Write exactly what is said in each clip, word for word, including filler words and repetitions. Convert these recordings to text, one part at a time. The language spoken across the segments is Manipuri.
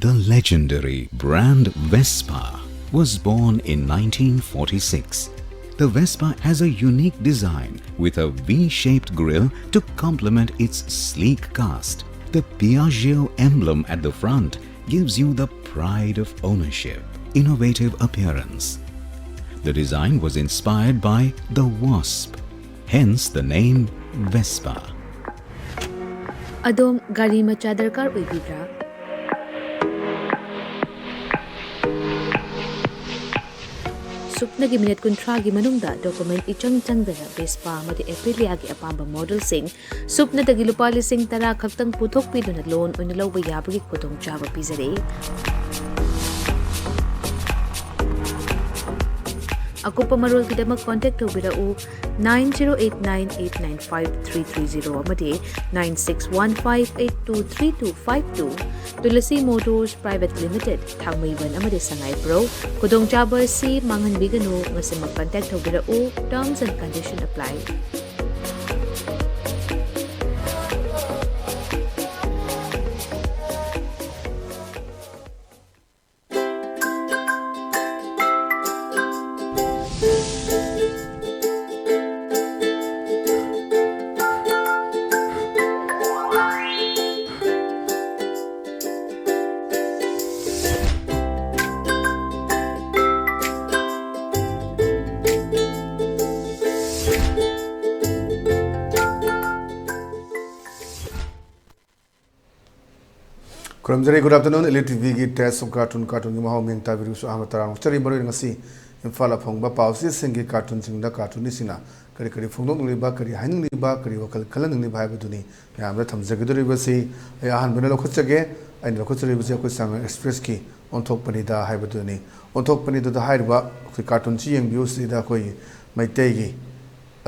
The legendary brand Vespa was born in nineteen forty-six. The Vespa has a unique design with a V-shaped grille to complement its sleek cast. The Piaggio emblem at the front gives you the pride of ownership, innovative appearance. The design was inspired by the wasp, hence the name Vespa. ꯑꯗꯣꯝ ꯒꯥꯔꯤ ꯃꯆꯥ ꯗꯔꯀꯥꯔ ꯑꯣꯏꯕꯤꯕ꯭ꯔꯥ? ꯁꯨꯞꯅꯒꯤ ꯃꯤꯅꯤꯠ ꯀꯨꯟꯊ꯭ꯔꯥꯒꯤ ꯃꯅꯨꯡꯗ ꯗꯣꯀꯨꯃꯦꯟ ꯏꯆꯪ ꯆꯪꯗꯅ ꯚꯦꯁꯄꯥ ꯑꯃꯗꯤ ꯑꯦꯄ꯭ꯔꯤꯂꯤꯌꯥꯒꯤ ꯑꯄꯥꯝꯕ ꯃꯣꯗꯦꯜꯁꯤꯡ ꯁꯨꯞꯅꯗꯒꯤ ꯂꯨꯄꯥ ꯂꯤꯁꯤꯡ ꯇꯔꯥ ꯈꯛꯇꯪ ꯄꯨꯊꯣꯛꯄꯤꯗꯨꯅ ꯂꯣꯟ ꯑꯣꯏꯅ ꯂꯧꯕ ꯌꯥꯕꯒꯤ ꯈꯨꯗꯣꯡꯆꯥꯕ ꯄꯤꯖꯔꯤ꯫ ꯑꯀꯨꯞꯄ ꯃꯔꯣꯜꯒꯤꯗꯃꯛ ꯀꯣꯟꯇꯦꯛ ꯇꯧꯕꯤꯔꯛꯎ nine zero eight nine eight nine five three three zero ꯑꯃꯗꯤ nine six one five eight two three two five two꯫ Tulsi motors private limited, Thangmeiband ꯑꯃꯗꯤ ꯁꯉꯥꯏꯄ꯭ꯔꯧ꯫ ꯈꯨꯗꯣꯡꯆꯥꯕ ꯑꯁꯤ ꯃꯥꯡꯍꯟꯕꯤꯒꯅꯨ, ꯉꯁꯤꯃꯛ ꯀꯟꯇꯦꯛ ꯇꯧꯕꯤꯔꯛꯎ, terms and condition apply꯫ ꯈꯨꯔꯨꯝꯖꯔꯤ꯫ Good afternoon, Elite ꯇꯤꯚꯤꯒꯤ Taste of Cartoon, ꯀꯥꯔꯇꯨꯟꯒꯤ ꯃꯍꯥꯎ ꯃꯤꯡ ꯇꯥꯕꯤꯔꯤꯕꯁꯨ ꯑꯍꯥꯟꯕ ꯇꯔꯥꯝꯅ ꯑꯣꯛꯆꯔꯤ꯫ ꯃꯔꯨꯑꯣꯏꯅ ꯉꯁꯤ ꯏꯝꯐꯥꯜꯗ ꯐꯣꯡꯕ ꯄꯥꯎꯆꯦꯁꯤꯡꯒꯤ ꯀꯥꯔꯇꯨꯟꯁꯤꯡꯗ ꯀꯥꯔꯇꯨꯅꯤꯁꯁꯤꯡꯅ ꯀꯔꯤ ꯀꯔꯤ ꯐꯣꯡꯗꯣꯛꯅꯤꯡꯂꯤꯕ, ꯀꯔꯤ ꯍꯥꯏꯅꯤꯡꯂꯤꯕ, ꯀꯔꯤ ꯋꯥꯈꯜ ꯈꯜꯍꯟꯅꯤꯡꯂꯤꯕ ꯍꯥꯏꯕꯗꯨꯅꯤ ꯃꯌꯥꯝꯗ ꯊꯝꯖꯒꯗꯧꯔꯤꯕꯁꯤ꯫ ꯑꯩ ꯑꯍꯥꯟꯕꯅ ꯂꯧꯈꯠꯆꯒꯦ꯫ ꯑꯩꯅ ꯂꯧꯈꯠꯆꯔꯤꯕꯁꯤ ꯑꯩꯈꯣꯏ ꯁꯉꯥꯏ ꯑꯦꯛꯁꯄ꯭ꯔꯦꯁꯀꯤ ꯑꯣꯟꯊꯣꯛꯄꯅꯤꯗ ꯍꯥꯏꯕꯗꯨꯅꯤ꯫ ꯑꯣꯟꯊꯣꯛꯄꯅꯤꯗꯗ ꯍꯥꯏꯔꯤꯕ ꯑꯩꯈꯣꯏ ꯀꯥꯔꯇꯨꯟꯁꯤ ꯌꯦꯡꯕꯤꯌꯨ꯫ ꯁꯤꯗ ꯑꯩꯈꯣꯏꯒꯤ ꯃꯩꯇꯩꯒꯤ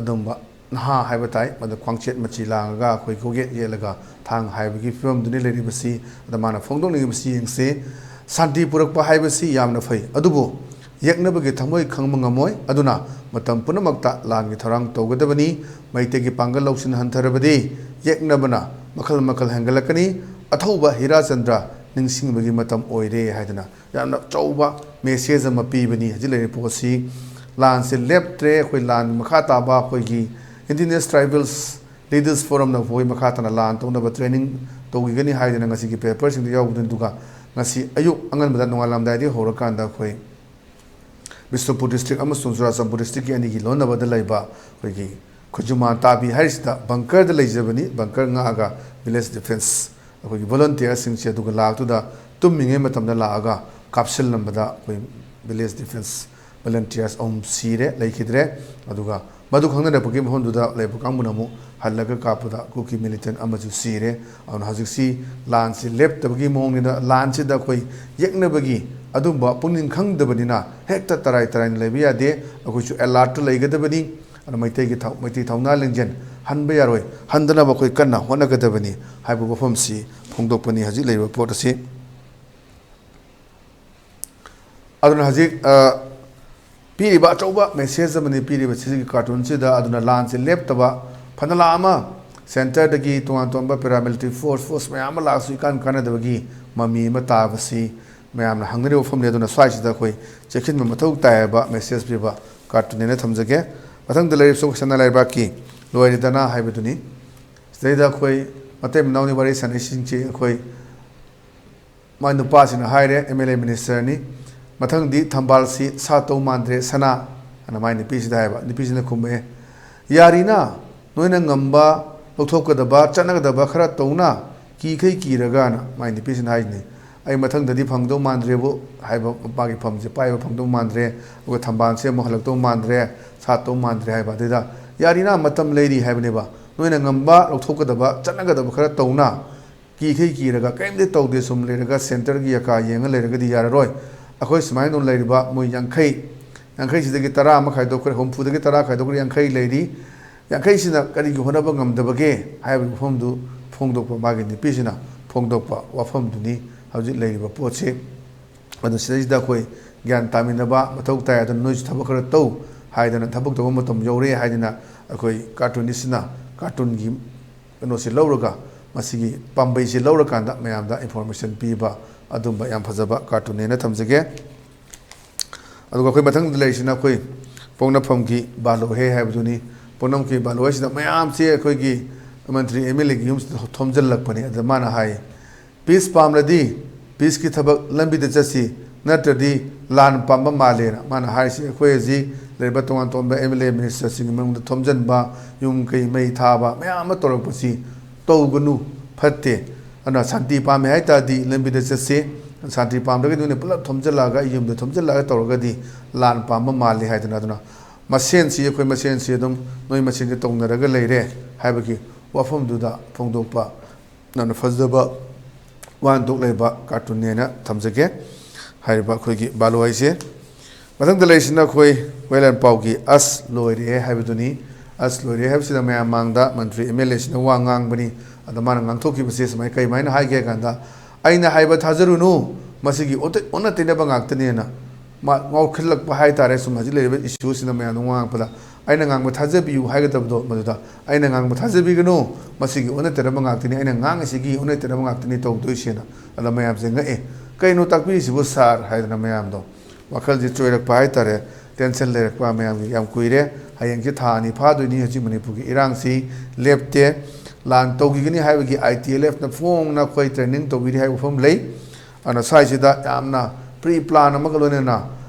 ꯑꯗꯨꯝꯕ ꯅꯍꯥ ꯍꯥꯏꯕ ꯇꯥꯏ, ꯃꯗꯨ ꯈ꯭ꯋꯥꯡꯆꯦꯠ ꯃꯆꯤ ꯂꯥꯡꯉꯒ ꯑꯩꯈꯣꯏ ꯀꯣꯛꯌꯦꯠ ꯌꯦꯠꯂꯒ ꯊꯥꯡ ꯍꯥꯏꯕꯒꯤ ꯐꯤꯕꯝꯗꯨꯅꯤ ꯂꯩꯔꯤꯕꯁꯤ꯫ ꯑꯗ ꯃꯥꯅ ꯐꯣꯡꯗꯣꯛꯅꯤꯡꯉꯤꯕꯁꯤ ꯌꯦꯡꯁꯤ꯫ ꯁꯥꯟꯇꯤ ꯄꯨꯔꯛꯄ ꯍꯥꯏꯕꯁꯤ ꯌꯥꯝꯅ ꯐꯩ, ꯑꯗꯨꯕꯨ ꯌꯦꯛꯅꯕꯒꯤ ꯊꯃꯣꯏ ꯈꯪꯕ ꯉꯝꯃꯣꯏ꯫ ꯑꯗꯨꯅ ꯃꯇꯝ ꯄꯨꯝꯅꯃꯛꯇ ꯂꯥꯟꯒꯤ ꯊꯧꯔꯥꯡ ꯇꯧꯒꯗꯕꯅꯤ꯫ ꯃꯩꯇꯩꯒꯤ ꯄꯥꯡꯒꯜ ꯂꯧꯁꯤꯡ ꯍꯟꯊꯔꯕꯗꯤ ꯌꯦꯛꯅꯕꯅ ꯃꯈꯜ ꯃꯈꯜ ꯍꯦꯟꯒꯠꯂꯛꯀꯅꯤ꯫ ꯑꯊꯧꯕ ꯍꯤꯔꯥꯆꯟꯗ꯭ꯔ ꯅꯤꯡꯁꯤꯡꯕꯒꯤ ꯃꯇꯝ ꯑꯣꯏꯔꯦ ꯍꯥꯏꯗꯅ ꯌꯥꯝꯅ ꯑꯆꯧꯕ ꯃꯦꯁꯦꯖ ꯑꯃ ꯄꯤꯕꯅꯤ꯫ ꯍꯧꯖꯤꯛ ꯂꯩꯔꯤꯕ ꯄꯣꯠꯁꯤ ꯂꯥꯟꯁꯦ ꯂꯦꯞꯇ꯭ꯔꯦ꯫ ꯑꯩꯈꯣꯏ ꯂꯥꯟ ꯃꯈꯥ ꯇꯥꯕ ꯑꯩꯈꯣꯏꯒꯤ Indigenous Tribals Leaders Forumꯅ ꯑꯩꯈꯣꯏ ꯃꯈꯥ ꯇꯥꯅ ꯂꯥꯟ ꯇꯧꯅꯕ ꯇ꯭ꯔꯦꯅꯤꯡ ꯇꯧꯈꯤꯒꯅꯤ ꯍꯥꯏꯗꯅ ꯉꯁꯤꯒꯤ ꯄꯦꯄꯔꯁꯤꯡꯗ ꯌꯥꯎꯕꯗꯨꯅꯤ꯫ ꯑꯗꯨꯒ ꯉꯁꯤ ꯑꯌꯨꯛ ꯑꯉꯟꯕꯗ ꯅꯣꯡꯉꯥꯜꯂꯝꯗꯥꯏꯗꯒꯤ ꯍꯧꯔꯀꯥꯟꯗ ꯑꯩꯈꯣꯏ ꯕꯤꯁꯅꯨꯄꯨꯔ ꯗꯤꯁꯇ꯭ꯔꯤꯛ ꯑꯃꯁꯨꯡ ꯆꯨꯔꯥꯆꯥꯟꯄꯨꯔ ꯗꯤꯁꯇ꯭ꯔꯤꯛꯀꯤ ꯑꯅꯤꯒꯤ ꯂꯣꯟꯅꯕꯗ ꯂꯩꯕ ꯑꯩꯈꯣꯏꯒꯤ ꯈꯨꯖꯨꯃꯥꯟ ꯇꯥꯕꯤ ꯍꯥꯏꯔꯤꯁꯤꯗ ꯕꯪꯀꯔꯗ ꯂꯩꯖꯕꯅꯤ꯫ ꯕꯪꯀꯔ ꯉꯥꯛꯑꯒ ꯚꯤꯂꯦꯖ ꯗꯤꯐꯦꯟꯁ ꯑꯩꯈꯣꯏꯒꯤ ꯚꯣꯂꯨꯟꯇꯤꯌꯔꯁꯤꯡꯁꯦ ꯑꯗꯨꯒ ꯂꯥꯛꯇꯨꯗ ꯇꯨꯝꯃꯤꯉꯩ ꯃꯇꯝꯗ ꯂꯥꯛꯑꯒ ꯀꯥꯞꯁꯤꯜꯂꯝꯕꯗ ꯑꯩꯈꯣꯏ ꯚꯤꯂꯦꯖ ꯗꯤꯐꯦꯟꯁ ꯚꯣꯂꯨꯟꯇꯤꯌꯔꯁ ꯑꯍꯨꯝ ꯁꯤꯔꯦ, ꯂꯩꯈꯤꯗ꯭ꯔꯦ꯫ ꯑꯗꯨꯒ ꯃꯗꯨ ꯈꯪꯅꯔꯛꯄꯒꯤ ꯃꯐꯝꯗꯨꯗ ꯂꯩꯕ ꯀꯥꯡꯕꯨꯅ ꯑꯃꯨꯛ ꯍꯜꯂꯒ ꯀꯥꯞꯄꯗ ꯀꯨꯀꯤ ꯃꯤꯂꯤꯇꯦꯟ ꯑꯃꯁꯨ ꯁꯤꯔꯦ꯫ ꯑꯗꯨꯅ ꯍꯧꯖꯤꯛꯁꯤ ꯂꯥꯟꯁꯤ ꯂꯦꯞꯇꯕꯒꯤ ꯃꯑꯣꯡꯅꯤꯅ ꯂꯥꯟꯁꯤꯗ ꯑꯩꯈꯣꯏ ꯌꯦꯛꯅꯕꯒꯤ ꯑꯗꯨꯝꯕ ꯄꯨꯛꯅꯤꯡ ꯈꯪꯗꯕꯅꯤꯅ ꯍꯦꯛꯇ ꯇꯔꯥꯏ ꯇꯔꯥꯏꯅ ꯂꯩꯕ ꯌꯥꯗꯦ꯫ ꯑꯩꯈꯣꯏꯁꯨ ꯑꯦꯂꯥꯔꯠꯇ ꯂꯩꯒꯗꯕꯅꯤ꯫ ꯑꯗꯨꯅ ꯃꯩꯇꯩꯒꯤ ꯊꯧ-, ꯃꯩꯇꯩ ꯊꯧꯅꯥ ꯂꯤꯡꯖꯦꯜ ꯍꯟꯕ ꯌꯥꯔꯣꯏ, ꯍꯟꯗꯅꯕ ꯑꯩꯈꯣꯏ ꯀꯟꯅ ꯍꯣꯠꯅꯒꯗꯕꯅꯤ ꯍꯥꯏꯕ ꯋꯥꯐꯝꯁꯤ ꯐꯣꯡꯗꯣꯛꯄꯅꯤ ꯍꯧꯖꯤꯛ ꯂꯩꯔꯤꯕ ꯄꯣꯠ ꯑꯁꯤ꯫ ꯑꯗꯨꯅ ꯍꯧꯖꯤꯛ, ꯑ, ꯄꯤꯔꯤꯕ ꯑꯆꯧꯕ ꯃꯦꯁꯦꯖ ꯑꯃꯅꯤ ꯄꯤꯔꯤꯕ ꯁꯤꯒꯤ ꯀꯥꯔꯇꯨꯟꯁꯤꯗ꯫ ꯑꯗꯨꯅ ꯂꯥꯟꯁꯦ ꯂꯦꯞꯇꯕ, ꯐꯅ ꯂꯥꯛ ꯑꯃ ꯁꯦꯟꯇꯔꯗꯒꯤ ꯇꯣꯉꯥꯟ ꯇꯣꯉꯥꯟꯕ ꯄꯦꯔꯥꯃꯤꯂꯤꯇꯔꯤ ꯐꯣꯔꯁ, ꯐꯣꯔꯁ ꯃꯌꯥꯝ ꯑꯃ ꯂꯥꯛꯑꯁꯨ ꯏꯀꯥꯟ ꯀꯥꯟꯅꯗꯕꯒꯤ ꯃꯃꯤ ꯑꯃ ꯇꯥꯕꯁꯤ ꯃꯌꯥꯝꯅ ꯍꯪꯅꯔꯤꯕ ꯋꯥꯐꯝꯅꯤ꯫ ꯑꯗꯨꯅ ꯁ꯭ꯋꯥꯏꯁꯤꯗ ꯑꯩꯈꯣꯏ ꯆꯦꯛꯁꯤꯟꯕ ꯃꯊꯧ ꯇꯥꯏ ꯍꯥꯏꯕ ꯃꯦꯁꯦꯖ ꯄꯤꯕ ꯀꯥꯔꯇꯨꯟꯅꯦꯅ ꯊꯝꯖꯒꯦ꯫ ꯃꯊꯪꯗ ꯂꯩꯔꯤꯕꯁꯨ ꯁꯅꯥ ꯂꯩꯕꯥꯛꯀꯤ ꯂꯣꯏꯔꯦꯗꯅ ꯍꯥꯏꯕꯗꯨꯅꯤ꯫ ꯁꯤꯗꯩꯗ ꯑꯩꯈꯣꯏ ꯃꯇꯩ ꯃꯅꯥꯎꯅꯤ ꯋꯥꯔꯤ ꯁꯥꯟꯅꯩꯁꯤꯡꯁꯤ ꯑꯩꯈꯣꯏ ꯃꯥꯏ ꯅꯨꯄꯥꯁꯤꯅ ꯍꯥꯏꯔꯦ, ꯑꯦꯝ ꯑꯦꯜ ꯑꯦ ꯃꯤꯅꯤꯁꯇꯔꯅꯤ, "ꯃꯊꯪꯗꯤ ꯊꯝꯕꯥꯜꯁꯤ ꯁꯥꯠꯇꯧ ꯃꯥꯟꯗ꯭ꯔꯦ ꯁꯅꯥ" ꯍꯥꯏꯅ ꯃꯥꯏ ꯅꯨꯄꯤꯁꯤꯗ ꯍꯥꯏꯕ꯫ ꯅꯨꯄꯤꯁꯤꯅ ꯈꯨꯝꯃꯛꯑꯦ, "ꯌꯥꯔꯤꯅ, ꯅꯣꯏꯅ ꯉꯝꯕ, ꯂꯧꯊꯣꯛꯀꯗꯕ, ꯆꯠꯅꯒꯗꯕ ꯈꯔ ꯇꯧꯅ, ꯀꯤꯈꯩ ꯀꯤꯔꯒꯅ" ꯃꯥꯏ ꯅꯨꯄꯤꯁꯤꯅ ꯍꯥꯏꯁꯤꯅꯤ꯫ "ꯑꯩ ꯃꯊꯪꯗꯗꯤ ꯐꯪꯗꯧ ꯃꯥꯟꯗ꯭ꯔꯦꯕꯨ" ꯍꯥꯏꯕ, ꯃꯄꯥꯒꯤ ꯐꯝꯁꯦ ꯄꯥꯏꯕ ꯐꯪꯗꯧ ꯃꯥꯟꯗ꯭ꯔꯦ, ꯑꯗꯨꯒ ꯊꯝꯕꯥꯜꯁꯦ ꯑꯃꯨꯛ ꯍꯜꯂꯛꯇꯧ ꯃꯥꯟꯗ꯭ꯔꯦ, ꯁꯥꯠꯇꯧ ꯃꯥꯟꯗ꯭ꯔꯦ ꯍꯥꯏꯕ꯫ ꯑꯗꯨꯗ, "ꯌꯥꯔꯤꯅ, ꯃꯇꯝ ꯂꯩꯔꯤ" ꯍꯥꯏꯕꯅꯦꯕ꯫ "ꯅꯣꯏꯅ ꯉꯝꯕ, ꯂꯧꯊꯣꯛꯀꯗꯕ, ꯆꯠꯅꯒꯗꯕ ꯈꯔ ꯇꯧꯅ, ꯀꯤꯈꯩ ꯀꯤꯔꯒ ꯀꯔꯤꯝꯇ ꯇꯧꯗꯦ ꯁꯨꯝ ꯂꯩꯔꯒ ꯁꯦꯟꯇꯔꯒꯤ ꯌꯥꯀꯥ ꯌꯦꯡꯉ ꯂꯩꯔꯒꯗꯤ ꯌꯥꯔꯔꯣꯏ꯫ ꯑꯩꯈꯣꯏ ꯁꯨꯃꯥꯏꯅ ꯑꯗꯨꯝ ꯂꯩꯔꯤꯕ ꯃꯣꯏ ꯌꯥꯡꯈꯩ, ꯌꯥꯡꯈꯩꯁꯤꯗꯒꯤ ꯇꯔꯥ ꯑꯃ ꯈꯥꯏꯗꯣꯛꯈ꯭ꯔꯦ, ꯍꯨꯝꯐꯨꯗꯒꯤ ꯇꯔꯥ ꯈꯥꯏꯗꯣꯛꯈ꯭ꯔꯦ, ꯌꯥꯡꯈꯩ ꯂꯩꯔꯤ꯫ ꯌꯥꯡꯈꯩꯁꯤꯅ ꯀꯔꯤꯒꯤ ꯍꯣꯠꯅꯕ ꯉꯝꯗꯕꯒꯦ ꯍꯥꯏꯕꯒꯤ ꯋꯥꯐꯝꯗꯨ ꯐꯣꯡꯗꯣꯛꯄ, ꯃꯥꯒꯤ ꯅꯨꯄꯤꯁꯤꯅ ꯐꯣꯡꯗꯣꯛꯄ ꯋꯥꯐꯝꯗꯨꯅꯤ ꯍꯧꯖꯤꯛ ꯂꯩꯔꯤꯕ ꯄꯣꯠꯁꯤ꯫ ꯑꯗꯨ ꯁꯤꯗꯩꯁꯤꯗ ꯑꯩꯈꯣꯏ ꯒ꯭ꯌꯥꯟ ꯇꯥꯃꯤꯟꯅꯕ ꯃꯊꯧ ꯇꯥꯏ꯫ ꯑꯗꯨꯅ "ꯅꯣꯏꯁꯨ ꯊꯕꯛ ꯈꯔ ꯇꯧ" ꯍꯥꯏꯗꯅ, "ꯊꯕꯛ ꯇꯧꯕ ꯃꯇꯝ ꯌꯧꯔꯦ" ꯍꯥꯏꯗꯅ ꯑꯩꯈꯣꯏ ꯀꯥꯔꯇꯨꯅꯤꯁꯁꯤꯅ ꯀꯥꯔꯇꯨꯟꯒꯤ ꯀꯩꯅꯣꯁꯤ ꯂꯧꯔꯒ ꯃꯁꯤꯒꯤ ꯄꯥꯝꯕꯩꯁꯤ ꯂꯧꯔꯀꯥꯟꯗ ꯃꯌꯥꯝꯗ information ꯄꯤꯕ, ꯑꯗꯨꯝꯕ ꯌꯥꯝ ꯐꯖꯕ cartoonꯅꯦꯅ ꯊꯝꯖꯒꯦ꯫ ꯑꯗꯨꯒ ꯑꯩꯈꯣꯏ ꯃꯊꯪꯗ ꯂꯩꯔꯤꯁꯤꯅ ꯑꯩꯈꯣꯏ ꯄꯣꯛꯅꯐꯝꯒꯤ ꯕꯥꯂꯣꯍꯦ ꯍꯥꯏꯕꯗꯨꯅꯤ꯫ ꯄꯣꯛꯅꯐꯝꯒꯤ ꯕꯥꯂꯣꯍꯦꯁꯤꯗ ꯃꯌꯥꯝꯁꯦ ꯑꯩꯈꯣꯏꯒꯤ ꯃꯟꯇ꯭ꯔꯤ MLAꯒꯤ ꯌꯨꯝꯁꯤꯗ ꯊꯣꯝꯖꯤꯜꯂꯛꯄꯅꯤ꯫ ꯑꯗꯨꯗ ꯃꯥꯅ ꯍꯥꯏ, "Peace ꯄꯥꯝꯂꯗꯤ peaceꯀꯤ ꯊꯕꯛ ꯂꯝꯕꯤꯗ ꯆꯠꯁꯤ, ꯅꯠꯇ꯭ꯔꯗꯤ ꯂꯥꯟ ꯄꯥꯝꯕ ꯃꯥꯜꯂꯦꯅ" ꯃꯥꯅ ꯍꯥꯏꯔꯤꯁꯤ꯫ ꯑꯩꯈꯣꯏ ꯍꯧꯖꯤꯛ ꯂꯩꯔꯤꯕ ꯇꯣꯉꯥꯟ ꯇꯣꯉꯥꯟꯕ MLA ministerꯁꯤꯡꯒꯤ ꯃꯅꯨꯡꯗ ꯊꯣꯝꯖꯤꯟꯕ, ꯌꯨꯝ ꯀꯩ ꯃꯩ ꯊꯥꯕ ꯃꯌꯥꯝ ꯑꯃ ꯇꯧꯔꯛꯄꯁꯤ ꯇꯧꯒꯅꯨ, ꯐꯠꯇꯦ꯫ ꯑꯗꯨꯅ ꯁꯥꯟꯇꯤ ꯄꯥꯝꯃꯦ ꯍꯥꯏ ꯇꯥꯔꯗꯤ ꯂꯝꯕꯤꯗ ꯆꯠꯁꯤ, ꯁꯥꯟꯇꯤ ꯄꯥꯝꯗ꯭ꯔꯒꯗꯤ ꯅꯣꯏꯅ ꯄꯨꯂꯞ ꯊꯣꯝꯖꯤꯜꯂꯛꯑꯒ, ꯑꯩ ꯌꯨꯝꯗ ꯊꯣꯝꯖꯤꯜꯂꯛꯑꯒ ꯇꯧꯔꯒꯗꯤ ꯂꯥꯟ ꯄꯥꯝꯕ ꯃꯥꯜꯂꯤ ꯍꯥꯏꯗꯅ꯫ ꯑꯗꯨꯅ ꯃꯁꯦꯟꯁꯤ, ꯑꯩꯈꯣꯏ ꯃꯁꯦꯟꯁꯤ ꯑꯗꯨꯝ ꯅꯣꯏ ꯃꯁꯦꯟꯁꯤ ꯇꯧꯅꯔꯒ ꯂꯩꯔꯦ ꯍꯥꯏꯕꯒꯤ ꯋꯥꯐꯝꯗꯨꯗ ꯐꯣꯡꯗꯣꯛꯄ ꯌꯥꯝꯅ ꯐꯖꯕ ꯋꯥꯍꯟꯊꯣꯛ ꯂꯩꯕ cartoonꯅꯦꯅ ꯊꯝꯖꯒꯦ꯫ ꯍꯥꯏꯔꯤꯕ ꯑꯩꯈꯣꯏꯒꯤ ꯕꯥꯂꯣꯍꯦꯁꯦ꯫ ꯃꯊꯪꯗ ꯂꯩꯔꯤꯁꯤꯅ ꯑꯩꯈꯣꯏ ꯋꯥꯌꯦꯜ ꯄꯥꯎꯒꯤ "ꯑꯁ ꯂꯣꯏꯔꯦ" ꯍꯥꯏꯕꯗꯨꯅꯤ꯫ "ꯑꯁ ꯂꯣꯏꯔꯦ" ꯍꯥꯏꯕꯁꯤꯗ ꯃꯌꯥꯝ ꯃꯥꯡꯗ ꯃꯟꯇ꯭ꯔꯤ MLAꯁꯤꯅ ꯋꯥ ꯉꯥꯡꯕꯅꯤ꯫ ꯑꯗ ꯃꯥꯅ ꯉꯥꯡꯊꯣꯛꯈꯤꯕꯁꯦ ꯁꯨꯃꯥꯏꯅ, ꯀꯩꯃꯥꯏꯅ ꯍꯥꯏꯒꯦ ꯍꯥꯏ ꯀꯥꯟꯗ, "ꯑꯩꯅ ꯍꯥꯏꯕ ꯊꯥꯖꯔꯨꯅꯨ, ꯃꯁꯤꯒꯤ ꯑꯣꯟꯅ ꯇꯩꯅꯕ ꯉꯥꯛꯇꯅꯦꯅ" ꯃꯥ ꯉꯥꯎꯈꯠꯂꯛꯄ ꯍꯥꯏ ꯇꯥꯔꯦ꯫ ꯁꯨꯝ ꯍꯧꯖꯤꯛ ꯂꯩꯔꯤꯕ issueꯁꯤꯅ ꯃꯌꯥꯝꯗ ꯉꯥꯡꯉꯛꯄꯗ, "ꯑꯩꯅ ꯉꯥꯡꯕ ꯊꯥꯖꯕꯤꯌꯨ" ꯍꯥꯏꯒꯗꯕꯗꯣ ꯃꯗꯨꯗ "ꯑꯩꯅ ꯉꯥꯡꯕ ꯊꯥꯖꯕꯤꯒꯅꯨ, ꯃꯁꯤꯒꯤ ꯑꯣꯟꯅ ꯇꯩꯅꯕ ꯉꯥꯛꯇꯅꯤ, ꯑꯩꯅ ꯉꯥꯡꯉꯤꯁꯤꯒꯤ ꯑꯣꯟꯅ ꯇꯩꯅꯕ ꯉꯥꯛꯇꯅꯤ ꯇꯧꯗꯣꯏꯁꯦꯅ" ꯑꯗ ꯃꯌꯥꯝꯁꯦ ꯉꯛꯑꯦ꯫ "ꯀꯩꯅꯣ ꯇꯥꯛꯄꯤꯔꯤꯁꯤꯕꯨ ꯁꯥꯔ?" ꯍꯥꯏꯗꯅ ꯃꯌꯥꯝꯗꯣ ꯋꯥꯈꯜꯁꯦ ꯆꯣꯏꯔꯛꯄ ꯍꯥꯏ ꯇꯥꯔꯦ, tension ꯂꯩꯔꯛꯄ ꯃꯌꯥꯝꯒꯤ꯫ ꯌꯥꯝ ꯀꯨꯏꯔꯦ, ꯍꯌꯦꯡꯁꯦ ꯊꯥ ꯑꯅꯤ ꯐꯥꯗꯣꯏꯅꯤ꯫ ꯍꯧꯖꯤꯛ ꯃꯅꯤꯄꯨꯔꯒꯤ ꯏꯔꯥꯡꯁꯤ ꯂꯦꯞꯇꯦ꯫ ꯂꯥꯟ ꯇꯧꯈꯤꯒꯅꯤ ꯍꯥꯏꯕꯒꯤ ITLFꯅ ꯐꯣꯡꯅ ꯑꯩꯈꯣꯏ training ꯇꯧꯕꯤꯔꯤ ꯍꯥꯏꯕ ꯃꯐꯝ ꯂꯩ꯫ ꯑꯗꯨꯅ ꯁ꯭ꯋꯥꯏꯁꯤꯗ ꯌꯥꯝꯅ pre plan ꯑꯃꯒ ꯂꯣꯏꯅꯅ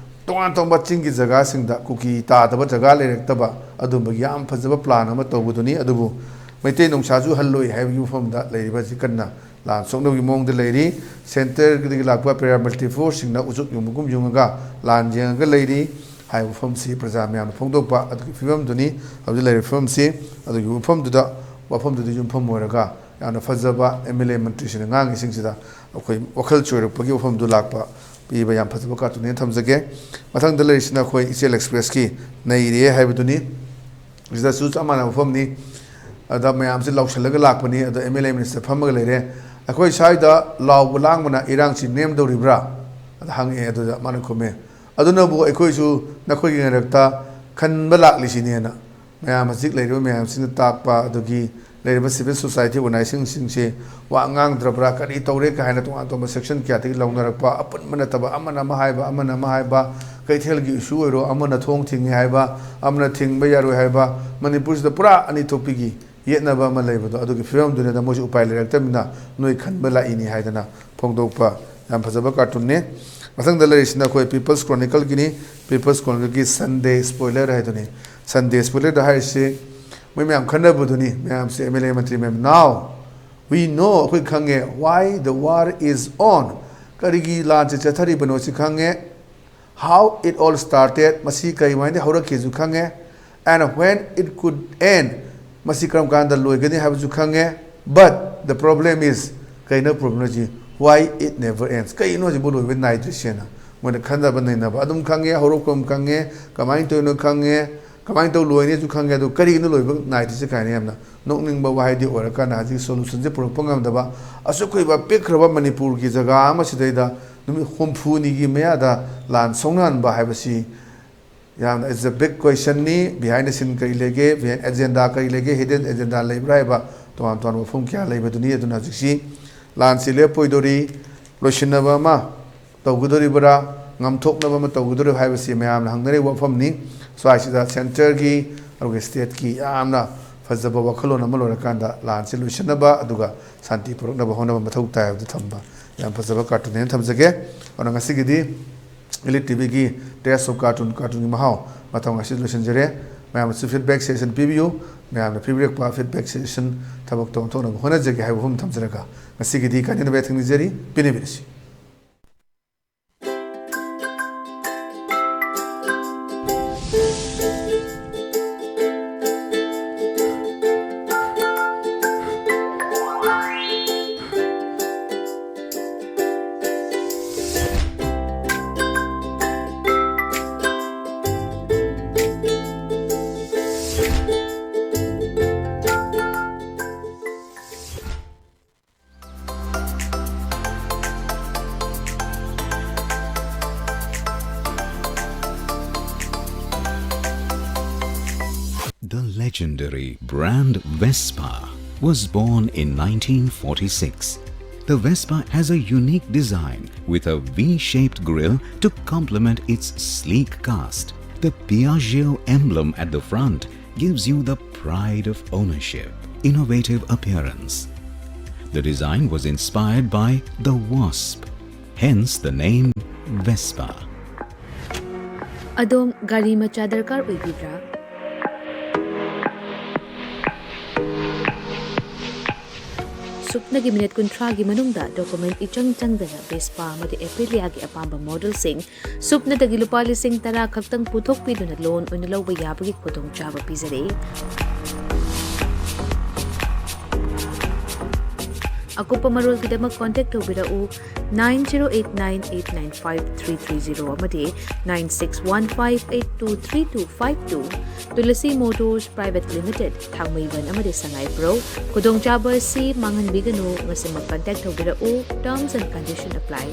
ꯇꯣꯉꯥꯟ ꯇꯣꯉꯥꯟꯕ ꯆꯤꯡꯒꯤ ꯖꯒꯥꯁꯤꯡꯗ, ꯀꯨꯀꯤ ꯇꯥꯗꯕ ꯖꯒꯥ ꯂꯩꯔꯛꯇꯕ, ꯑꯗꯨꯝꯕꯒꯤ ꯌꯥꯝ ꯐꯖꯕ plan ꯑꯃ ꯇꯧꯕꯗꯨꯅꯤ꯫ ꯑꯗꯨꯕꯨ ꯃꯩꯇꯩ ꯅꯨꯡꯁꯥꯁꯨ ꯍꯜꯂꯣꯏ ꯍꯥꯏꯕꯒꯤ ꯋꯥꯐꯝꯗ ꯂꯩꯔꯤꯕ ꯑꯁꯤ ꯀꯟꯅ ꯂꯥꯟ ꯁꯣꯛꯅꯕꯒꯤ ꯃꯑꯣꯡꯗ ꯂꯩꯔꯤ꯫ Centreꯗꯒꯤ ꯂꯥꯛꯄ paramilitary forceꯁꯤꯡꯅ ꯎꯆꯨꯛ ꯌꯨꯡꯕꯒꯨꯝ ꯌꯨꯡꯉꯒ ꯂꯥꯟ ꯌꯦꯡꯉꯒ ꯂꯩꯔꯤ ꯍꯥꯏꯕ ꯋꯥꯐꯝꯁꯤ ꯄ꯭ꯔꯖꯥ ꯃꯌꯥꯝꯅ ꯐꯣꯡꯗꯣꯛꯄ ꯑꯗꯨꯒꯤ ꯐꯤꯕꯝꯗꯨꯅꯤ꯫ ꯍꯧꯖꯤꯛ ꯂꯩꯔꯤꯕ ꯐꯤꯕꯝꯁꯤ ꯑꯗꯨꯒꯤ ꯋꯥꯐꯝꯗꯨꯗ, ꯋꯥꯐꯝꯗꯨꯗ ꯌꯨꯝꯐꯝ ꯑꯣꯏꯔꯒ ꯌꯥꯝꯅ ꯐꯖꯕ MLA ꯃꯟꯇ꯭ꯔꯤꯁꯤꯡꯅ ꯉꯥꯡꯉꯤꯁꯤꯡꯁꯤꯗ ꯑꯩꯈꯣꯏ ꯋꯥꯈꯜ ꯆꯣꯏꯔꯛꯄꯒꯤ ꯋꯥꯐꯝꯗꯨ ꯂꯥꯛꯄ ꯄꯤꯕ ꯌꯥꯝ ꯐꯖꯕ cartoonꯅꯦꯅ ꯊꯝꯖꯒꯦ꯫ ꯃꯊꯪꯗ ꯂꯩꯔꯤꯁꯤꯅ ꯑꯩꯈꯣꯏ ꯏꯆꯦꯜ Expressꯀꯤ "ꯅꯩꯔꯦ" ꯍꯥꯏꯕꯗꯨꯅꯤ꯫ ꯁꯤꯗꯁꯨ ꯆꯞ ꯃꯥꯟꯅꯕ ꯋꯥꯐꯝꯅꯤ꯫ ꯑꯗ ꯃꯌꯥꯝꯁꯦ ꯂꯥꯎꯁꯜꯂꯒ ꯂꯥꯛꯄꯅꯤ꯫ ꯑꯗ MLA minister ꯐꯝꯃꯒ ꯂꯩꯔꯦ꯫ "ꯑꯩꯈꯣꯏ ꯁ꯭ꯋꯥꯏꯗ ꯂꯥꯎꯕ ꯂꯥꯡꯕꯅ ꯏꯔꯥꯡꯁꯤ ꯅꯦꯝꯗꯧꯔꯤꯕ꯭ꯔꯥ?" ꯑꯗ ꯍꯪꯉꯛꯑꯦ꯫ ꯑꯗꯨꯗ ꯃꯥꯅ ꯈꯨꯝꯃꯦ, "ꯑꯗꯨꯅꯕꯨ ꯑꯩꯈꯣꯏꯁꯨ ꯅꯈꯣꯏꯒꯤ ꯃꯔꯛꯇ ꯈꯟꯕ ꯂꯥꯛꯂꯤꯁꯤꯅꯦꯅ"꯫ ꯃꯌꯥꯝ ꯍꯧꯖꯤꯛ ꯂꯩꯔꯤꯕ ꯃꯌꯥꯝꯁꯤꯅ ꯇꯥꯛꯄ ꯑꯗꯨꯒꯤ ꯂꯩꯔꯤꯕ civil society organizationꯁꯤꯡꯁꯤ ꯋꯥ ꯉꯥꯡꯗ꯭ꯔꯕ꯭ꯔꯥ, ꯀꯔꯤ ꯇꯧꯔꯦ ꯀꯥꯏꯅ ꯇꯣꯉꯥꯟ ꯇꯣꯉꯥꯟꯕ section ꯀꯌꯥꯗꯒꯤ ꯂꯧꯅꯔꯛꯄ, ꯑꯄꯨꯟꯕ ꯅꯠꯇꯕ, ꯑꯃꯅ ꯑꯃ ꯍꯥꯏꯕ, ꯑꯃꯅ ꯑꯃ ꯍꯥꯏꯕ, ꯀꯩꯊꯦꯜꯒꯤ issue ꯑꯣꯏꯔꯣ, ꯑꯃꯅ ꯊꯣꯡ ꯊꯤꯡꯉꯦ ꯍꯥꯏꯕ, ꯑꯃꯅ ꯊꯤꯡꯕ ꯌꯥꯔꯣꯏ ꯍꯥꯏꯕ, ꯃꯅꯤꯄꯨꯔꯁꯤꯗ ꯄꯨꯔꯥ ꯑꯅꯤ ꯊꯣꯛꯄꯤꯒꯤ ꯌꯦꯠꯅꯕ ꯑꯃ ꯂꯩꯕꯗꯣ, ꯑꯗꯨꯒꯤ ꯐꯤꯕꯝꯗꯨꯅꯤꯗ ꯃꯣꯏꯁꯨ ꯎꯄꯥꯏ ꯂꯩꯔꯛꯇꯕꯅꯤꯅ ꯅꯣꯏ ꯈꯟꯕ ꯂꯥꯛꯏꯅꯤ ꯍꯥꯏꯗꯅ ꯐꯣꯡꯗꯣꯛꯄ ꯌꯥꯝ ꯐꯖꯕ cartoonꯅꯦ꯫ ꯃꯊꯪꯗ ꯂꯩꯔꯤꯁꯤꯅ ꯑꯩꯈꯣꯏ People's Chronicleꯒꯤꯅꯤ꯫ People's Chronicleꯒꯤ Sunday Spoiler ꯍꯥꯏꯗꯨꯅꯤ꯫ Sunday Spoilerꯗ ꯍꯥꯏꯔꯤꯁꯤ ꯃꯣꯏ ꯃꯌꯥꯝ ꯈꯟꯅꯕꯗꯨꯅꯤ, ꯃꯌꯥꯝꯁꯦ, M L A ꯃꯟꯇ꯭ꯔꯤ ꯃꯌꯥꯝ꯫ Now we know, ꯑꯩꯈꯣꯏ ꯈꯪꯉꯦ, why the war is on, ꯀꯔꯤꯒꯤ ꯂꯥꯟꯁꯦ ꯆꯠꯊꯔꯤꯕꯅꯣ ꯁꯤ ꯈꯪꯉꯦ꯫ How it all started, ꯃꯁꯤ ꯀꯔꯤꯃꯥꯏꯅ ꯍꯧꯔꯛꯈꯤꯁꯨ ꯈꯪꯉꯦ꯫ And when it could end, ꯃꯁꯤ ꯀꯔꯝ ꯀꯥꯟꯗ ꯂꯣꯏꯒꯅꯤ ꯍꯥꯏꯕꯁꯨ ꯈꯪꯉꯦ꯫ But the problem is, ꯀꯩꯅꯣ problemꯁꯤ? Why it never ends? ꯀꯩꯅꯣ ꯍꯧꯖꯤꯛꯐꯥꯎ ꯂꯣꯏꯕ ꯅꯥꯏꯗ꯭ꯔꯤꯁꯦꯅ ꯃꯣꯏꯅ ꯈꯟꯅꯕ ꯅꯩꯅꯕ ꯑꯗꯨꯝ ꯈꯪꯉꯦ, ꯍꯧꯔꯛꯐꯝ ꯈꯪꯉꯦ, ꯀꯃꯥꯏꯅ ꯇꯧꯔꯤꯅꯣ ꯈꯪꯉꯦ, ꯀꯃꯥꯏꯅ ꯇꯧ ꯂꯣꯏꯅꯤꯁꯨ ꯈꯪꯉꯦ, ꯑꯗꯨ ꯀꯔꯤꯒꯤꯅꯣ ꯂꯣꯏꯕ ꯅꯥꯏꯗ꯭ꯔꯤꯁꯦ ꯀꯥꯏꯅ ꯌꯥꯝꯅ ꯅꯣꯛꯅꯤꯡꯕ ꯋꯥꯍꯩꯗꯤ ꯑꯣꯏꯔꯀꯥꯟꯗ ꯍꯧꯖꯤꯛ solutionꯁꯦ ꯄꯨꯔꯛꯄ ꯉꯝꯗꯕ, ꯑꯁꯨꯛ ꯀꯨꯏꯕ ꯄꯤꯛꯈ꯭ꯔꯕ ꯃꯅꯤꯄꯨꯔꯒꯤ ꯖꯒꯥ ꯑꯃꯁꯤꯗꯩꯗ ꯅꯨꯃꯤꯠ ꯍꯨꯝꯐꯨꯅꯤꯒꯤ ꯃꯌꯥꯗ ꯂꯥꯟ ꯁꯣꯛꯅꯍꯟꯕ ꯍꯥꯏꯕꯁꯤ ꯌꯥꯝꯅ, it's a big questionꯅꯤ꯫ Behind the scene ꯀꯔꯤ ꯂꯩꯒꯦ, behind agenda ꯀꯔꯤ ꯂꯩꯒꯦ, hidden agenda ꯂꯩꯕ꯭ꯔꯥ ꯍꯥꯏꯕ ꯇꯣꯉꯥꯟ ꯇꯣꯉꯥꯟꯕ ꯋꯥꯐꯝ ꯀꯌꯥ ꯂꯩꯕꯗꯨꯅꯤ꯫ ꯑꯗꯨꯅ ꯍꯧꯖꯤꯛꯁꯤ ꯂꯥꯟꯁꯤ ꯂꯦꯞꯄꯣꯏꯗꯣꯔꯤ, ꯂꯣꯏꯁꯤꯟꯅꯕ ꯑꯃ ꯇꯧꯒꯗꯣꯔꯤꯕ꯭ꯔꯥ, ꯉꯝꯊꯣꯛꯅꯕ ꯑꯃ ꯇꯧꯒꯗꯣꯔꯤꯕ꯭ꯔꯥ ꯍꯥꯏꯕꯁꯤ ꯃꯌꯥꯝꯅ ꯍꯪꯅꯔꯤꯕ ꯋꯥꯐꯝꯅꯤ꯫ ꯁ꯭ꯋꯥꯏꯁꯤꯗ centreꯒꯤ ꯑꯗꯨꯒ stateꯀꯤ ꯌꯥꯝꯅ ꯐꯖꯕ ꯋꯥꯈꯜꯂꯣꯟ ꯑꯃ ꯂꯣꯏꯔꯀꯥꯟꯗ ꯂꯥꯟꯁꯤ ꯂꯣꯏꯁꯤꯟꯅꯕ ꯑꯗꯨꯒ ꯁꯥꯟꯇꯤ ꯄꯨꯔꯛꯅꯕ ꯍꯣꯠꯅꯕ ꯃꯊꯧ ꯇꯥꯏ ꯍꯥꯏꯕꯗꯨ ꯊꯝꯕ ꯌꯥꯝ ꯐꯖꯕ cartoon ꯍꯥꯏꯅ ꯊꯝꯖꯒꯦ꯫ ꯑꯗꯨꯅ ꯉꯁꯤꯒꯤꯗꯤ Elite TVꯒꯤ Taste of Cartoon, cartoonꯒꯤ ꯃꯍꯥꯎ ꯃꯇꯥꯡ ꯑꯁꯤꯗ ꯂꯣꯏꯁꯤꯟꯖꯔꯦ꯫ ꯃꯌꯥꯝꯅꯁꯨ feedback session ꯄꯤꯕꯤꯌꯨ꯫ ꯃꯌꯥꯝꯅ ꯄꯤꯕꯤꯔꯛꯄ feedback session ꯊꯕꯛ ꯇꯧꯊꯣꯛꯅꯕ ꯍꯣꯠꯅꯖꯒꯦ ꯍꯥꯏꯕ ꯋꯥꯐꯝ ꯊꯝꯖꯔꯒ ꯉꯁꯤꯒꯤꯗꯤ ꯀꯥꯏꯅꯅꯕ ꯌꯥꯊꯪ ꯅꯤꯖꯔꯤ꯫ ꯄꯤꯅꯕꯤꯔꯁꯤ꯫ The legendary brand Vespa was born in nineteen forty-six. The Vespa has a unique design with a V-shaped grille to complement its sleek cast. The Piaggio emblem at the front gives you the pride of ownership, innovative appearance. The design was inspired by the wasp, hence the name Vespa. ꯑꯗꯣꯝ ꯒꯥꯔꯤ ꯃꯆꯥ ꯗꯔꯀꯥꯔ ꯑꯣꯏꯕꯤꯕ꯭ꯔꯥ? ꯁꯨꯞꯅꯒꯤ ꯃꯤꯅꯤꯠ ꯀꯨꯟꯊ꯭ꯔꯥꯒꯤ ꯃꯅꯨꯡꯗ ꯗꯣꯀꯨꯃꯦꯟ ꯏꯆꯪ ꯆꯪꯗꯅ ꯚꯦꯁꯄꯥ ꯑꯃꯗꯤ ꯑꯦꯄ꯭ꯔꯤꯂꯤꯌꯥꯒꯤ ꯑꯄꯥꯝꯕ ꯃꯣꯗꯦꯜꯁꯤꯡ ꯁꯨꯞꯅꯗꯒꯤ ꯂꯨꯄꯥ ꯂꯤꯁꯤꯡ ꯇꯔꯥ ꯈꯛꯇꯪ ꯄꯨꯊꯣꯛꯄꯤꯗꯨꯅ ꯂꯣꯟ ꯑꯣꯏꯅ ꯂꯧꯕ ꯌꯥꯕꯒꯤ ꯈꯨꯗꯣꯡꯆꯥꯕ ꯄꯤꯖꯔꯤ꯫ ꯑꯀꯨꯞꯄ ꯃꯔꯣꯜꯒꯤꯗꯃꯛ ꯀꯣꯟꯇꯦꯛ ꯇꯧꯕꯤꯔꯛꯎ nine zero eight nine eight nine five three three zero ꯑꯃꯗꯤ nine six one five eight two three two five two꯫ Tulsi motors private limited, Thangmeiband ꯑꯃꯗꯤ ꯁꯉꯥꯏꯄ꯭ꯔꯧ꯫ ꯈꯨꯗꯣꯡꯆꯥꯕ ꯑꯁꯤ ꯃꯥꯡꯍꯟꯕꯤꯒꯅꯨ, ꯃꯁꯤꯃꯛ ꯀꯟꯇꯦꯛ ꯇꯧꯕꯤꯔꯛꯎ꯫ Terms and condition apply꯫